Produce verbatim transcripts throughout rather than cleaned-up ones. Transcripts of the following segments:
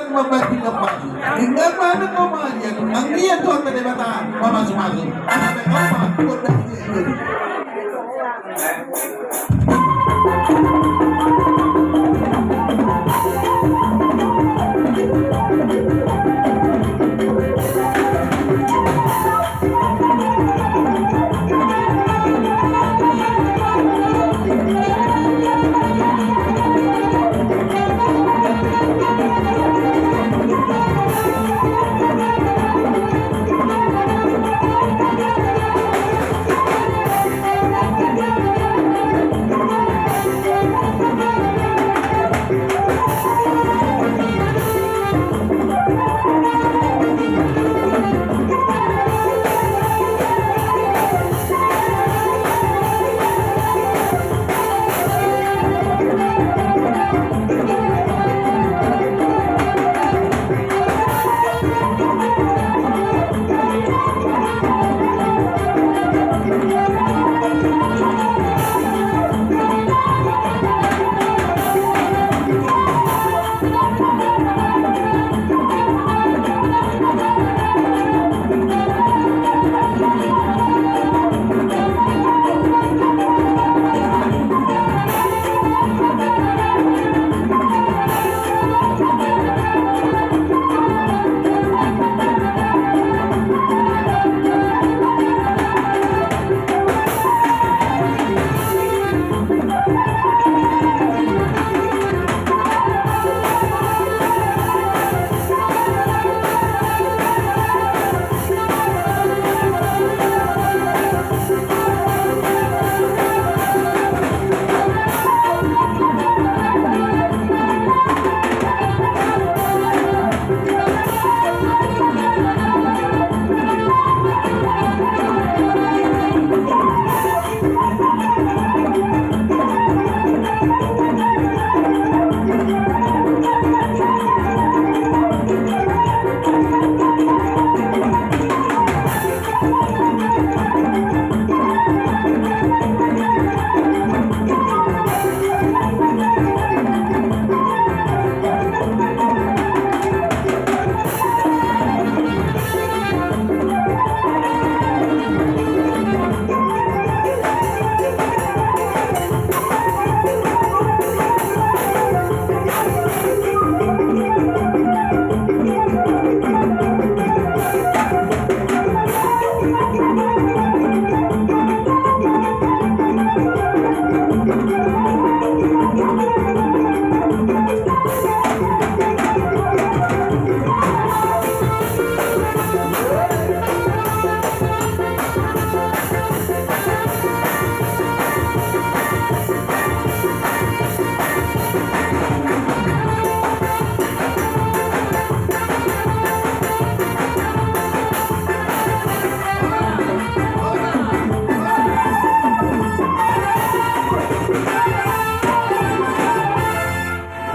Mambagi na pasu. Hingga mana kau malihat mangian Tuhan Debata mamasu-masu. Ada apa? Kau dah.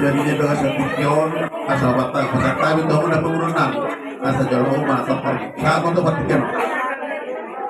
Jadi dia bilang asa tingki on, asa batang, asa kami tahu na pengurunan, asa jalur rumah, asa pergi. Sama tuh pergi kan?